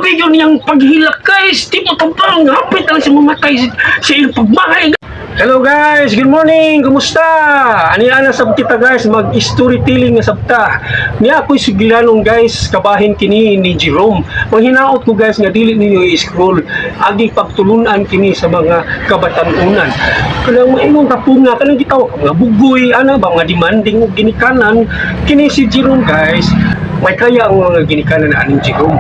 Grabe yun niyang paghilak, guys. Di mo tampang hapit lang siya mamatay sa iyong pagmahay. Hello guys, good morning. Kumusta? Ani ana sab kita, guys, mag storytelling nga sabta. Niya ako'y sugilanon, guys, kabahin kini ni Jerome. Manghinaot ko, guys, nga dili ninyo i-scroll. Agi pagtulunan kini sa mga kabatanunan. Kanang maingon kapunga kanang gitawag mga bugoy ana ba, mga demanding og ginikanan. Kini si Jerome, guys, may kaya ang mga ginikanan na aning Jerome.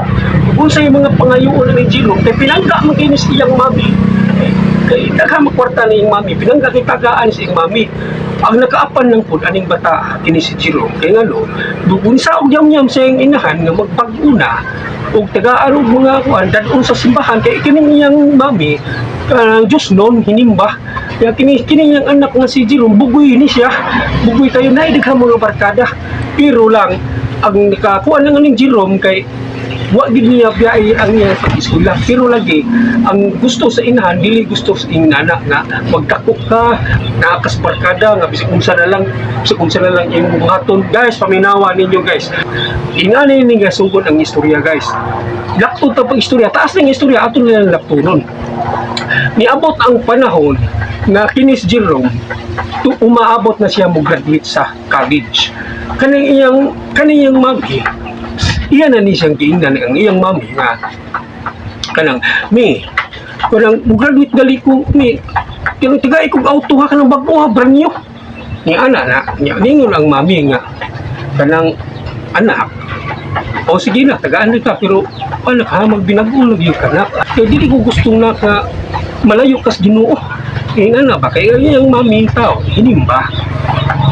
Unsay mga pangayoon ni Jerome kay pinangga man kini sa iyang mami, kay daghan kwarta ni iyang mami, pinangga kay tagaan sa iyang mami. Ang nakaapan lang pud aning bata kini si Jerome kay ngano dugon sa og yam-yam sa iyang inahan nga magbag-una og tagaan og mga kuan dadon sa simbahan, kay kining iyang mami kanang Diyos non hinimba. Kaya kini kini iyang anak nga si Jerome, bugoy ni siya, bugoy kayo na daghan mga barkada. Pero lang ang nakakuan lang aning Jerome kay wa gid niya biyai ang iyang pag-eskwela, pero lagi ang gusto sa inahan, dili gusto sa inana nga magdako ka naa kas barkada nga bisag unsa na lang, bisag unsa na lang imong buhaton. Guys, paminawa ninyo, guys, ingani ni nga sugod ang istorya, guys. Laktod ta pag istorya, taas ng istorya ato nila laktonon. Niabot ang panahon nga kini si Jerome to, umaabot na siya mo graduate sa college. Kaning iyang mami, iya na ni siyang giingnan ang iyang mami nga kanang, "Mi, kanang mo-graduate gali ko, mi, kanang tagay kog auto ha, kanang bag-o ha, brand new." Ni ana na niya ningon ang mami nga kanang, "Anak, o sige na, tagaan ka, pero anak ha, magbinag-o lagi ka na kay dili ko gustong naka malayo kas Ginoo." Eh ana ba, kay ang iyang mami tao hinimba,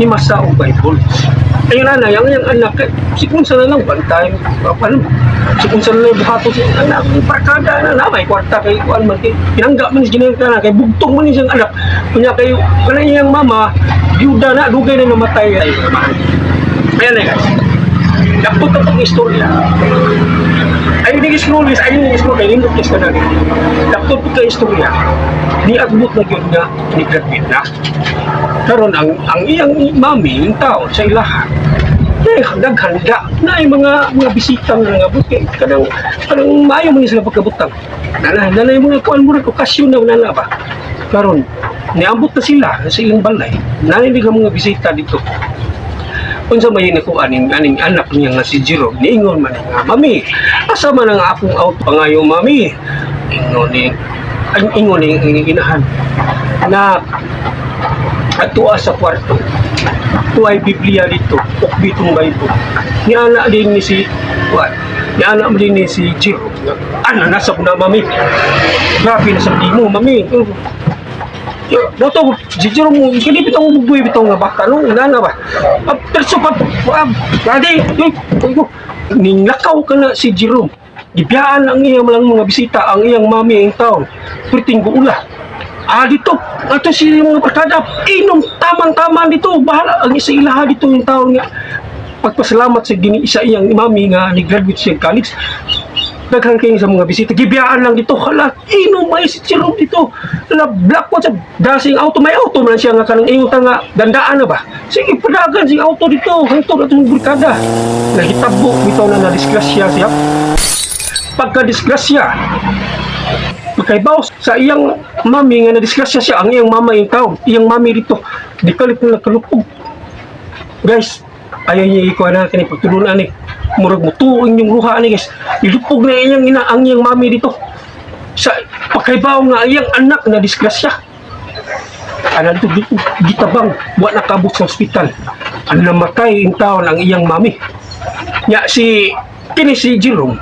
himasa og Bible. Ayun ana, yang anak, eh, sikunsa na lang, one time, ano, sikunsa na lang buhaton sa iyang anak, yung barkada na, na, may kwarta kay, kuan man, kay, pinangga man siya na, kay bugtong man siyang anak, kunya kay, kanang iyang mama, byuda na, dugay na namatay, ay, naman. Ayan na, guys, dakot na pang istorya. Ayun yung scroll, guys, ayun yung scroll, kay nindot guys ka na. Dakot pa ka istorya, ni abot na yun nga, ni graduate na. Karon ang iyang mami yung tao sa ilaha. Eh, naghanda na ay mga bisita nga nangabot kay kanang maayo man ni sila pagkabutang. Nana nana yung mga kuan murag okasyon na nana ba. Karon niabot na sila sa ilang balay. Nanay ka mga bisita dito. Unsa may nakuha aning aning anak niya nga si Jerome, niingon man nga, "Mami, asa man ang akong auto pangayo, mami?" Ingon ni ang ingon ni ang inahan na atua sa kwarto tuay Biblia dito, ukbi itong Bible. Niana din ni si what, niana mo din ni si Jerome nga, "Ana nasa ko na, mami, grabe na sa mo, mami." Dato, si Jerome, kini bitong bugoy bitong nga baka, no? Nana ba? Ah, perso pa, ah, adi, ay, ay, ninglakaw ka na si Jerome. Gibiyaan ang iyang lang mga bisita, ang iyang mami ang taon. Perting guula. Ah, dito, ato si mga barkada, inom tamang-tama dito, bahala ang isa ilaha dito yung taon nga. Pagpasalamat sa gini isa iyang mami nga ni-graduate siya college. Daghan kayo sa mga bisita, gibiyaan lang dito, hala, inom may si Jerome dito. Hala, black sa dasing auto, may auto man siya nga kanang ingon ta nga, dandaan na ba? Sige, padagan sing auto dito, hangtod atong barkada. Nahitabo, bitaw na na-disgrasya siya. Pagka-disgrasya, pagkaibaw sa iyang mami nga na-disgrasya siya, ang iyang mama yung tao, iyang mami dito, di kalit na nagkalupog. Guys, ayaw niya ikuha na kini pagtulunan ni. Murag mutuo inyong luha ni, guys. Ilupog na iyang ina ang iyang mami dito. Sa pagkaibaw nga iyang anak na disgrasya. Ana dito gitabang wa nakabot sa ospital. Ang namatay in taon ang iyang mami. Nya si kini si Jerome,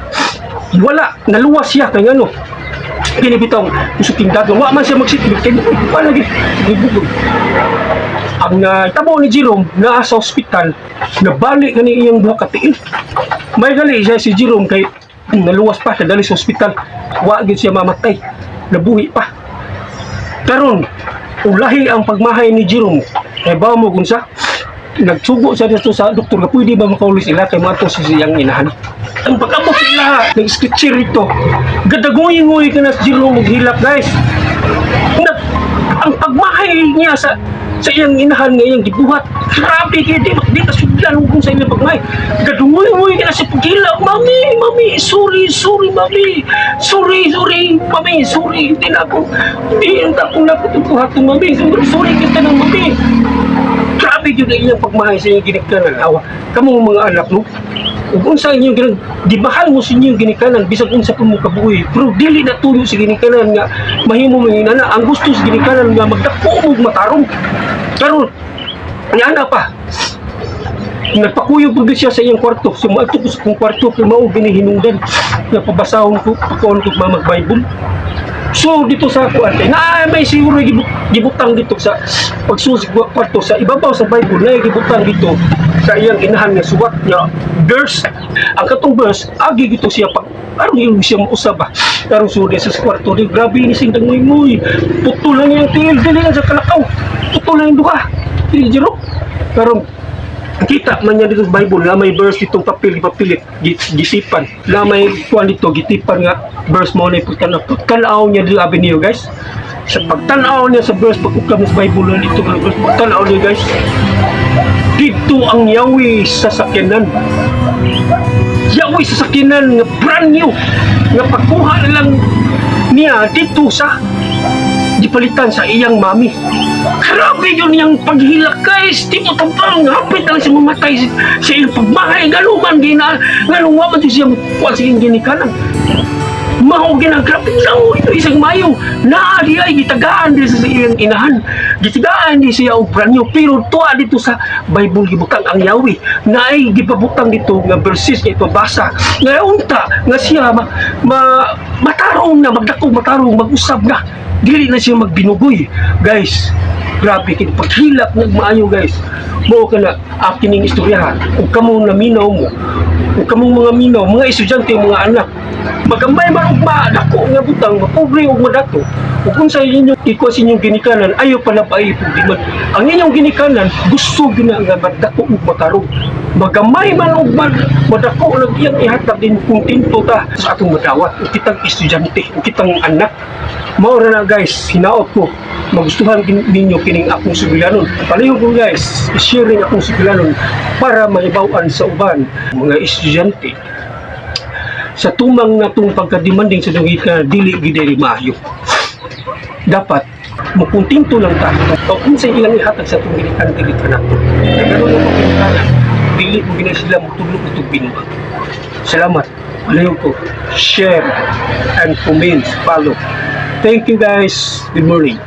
wala naluwas siya kay ngano kini bitong usuking dagang wa man siya magsikbit kay pa lagi gibugog. Ang natabo ni Jerome, naa sa ospital, nabali kani iyang duha ka tiil. May gali siya si Jerome kay naluwas pa, nadali sa ospital, wa gyud siya mamatay, nabuhi pa. Karon ulahi ang pagmahay ni Jerome kay ba mo kung sa nagsugo siya dito sa doktor nga pwede ba makauli sila kay mato si siyang inahan. Ang pag-abot sila, nag-stretcher ito. Gadagoy-ngoy ka na si Jerome maghilak, guys. Na, ang pagmahay niya sa Sa iyang inahan nga iyang gibuhat. Grabe kay di ka sudlan kung sa iyang pagmay. Gadungoy-ngoy ka na sa paghilak. "Mami, mami, sorry, sorry, mami. Sorry, sorry, mami, sorry. Hindi na ako, hindi na ako naputubuhat ng mami. Sorry, sorry kita ng mami." Grabe yun ang iyang pagmahay sa iyang ginikanan. Awa, kamong mga anak, no? Ug unsa inyong ginang gimahal mo sa inyong ginikanan bisag unsa pa mo kabuhi, pero dili na tuyo sa ginikanan nga mahimo mo inana. Ang gusto sa ginikanan nga magdako mo og matarong. Karon ana pa, nagpakuyog pud siya sa iyang kwarto. So moadto ko sa akong kwarto kay mao ginihinungdan nga pabasahon ko, pakuon ko mamag Bible. So dito sa ako ate, na may siguro gibutang dito sa pagsusi kwarto, sa ibabaw sa Bible na gibutang dito sa iyang inahan nga suwat nga verse. Ang katong verse agi gito siya pag aron yung siya mausab ba. Karon sudi sa kwarto di, grabe ni sing dangoy. Putol lang iyang tiil, dili lang sa kalakaw. Putol lang yung duha. Dili jero. Karon kita man niya dito sa Bible na may verse ditong papel, ipapilit gisipan na may kuan dito, gitipan nga verse mo na ipagtanaw. Pagtanaw niya dito, abi niyo guys, sa pagtanaw niya sa verse, pag-uklam sa Bible na dito nga verse, pagtanaw niya guys, dito ang yawi sa sakyanan, yawi sa sakyanan nga brand new nga pagkuha na lang niya dito sa gipalitan sa iyang mami. Grabe yun niyang paghilak, guys. Di mo tabang. Hapit lang siya mamatay sa iyang pagmahay. Ngano man gina. Ngano wa man siya kuha sa iyang ginikanan. Mao gina, grabe lang ito isang mayo. Naa di ay gitagaan di sa iyang inahan. Gitagaan di siya og brand new, pero tuwa dito sa Bible gibutang ang yawi. Naay gipabutang dito nga verses nga ipabasa. Nga unta nga siya ma matarong na, magdako matarong, mag-usab na. Dili na siya magbinugoy. Guys, grabe kini paghilak nagmaayo, guys. Mao ka na akin ning istoryahan. Ug kamo naminaw mo, ug kamong mga minaw, mga estudyante, mga anak, magamay man og madako nga butang, mapobre og madato. Ug kung sa inyo ikuha sa inyong ginikanan, ayo pala pa man. Ang inyong ginikanan gusto gina nga madako ug matarong. Magamay man og madako lang iyang ihatag din, kontento ta sa atong madawat ug kitang estudyante ug kitang anak. Mao ra na guys, hinaot ko magustuhan ninyo kining akong sugilanon. Palihog ko guys, i-sharing akong sugilanon para maibaw-an sa uban mga estudyante sa tumang natong pagka-demanding sa dungita, dili gid diri maayo. Dapat mukontento lang ta o kung sa ilang ihatag sa atong ginikan dili kanato. Kay karon nga pagkinikanan, dili mo gina sila motudlo itong binuang. Salamat. Palihog ko, share and comment, follow. Thank you guys. Good morning.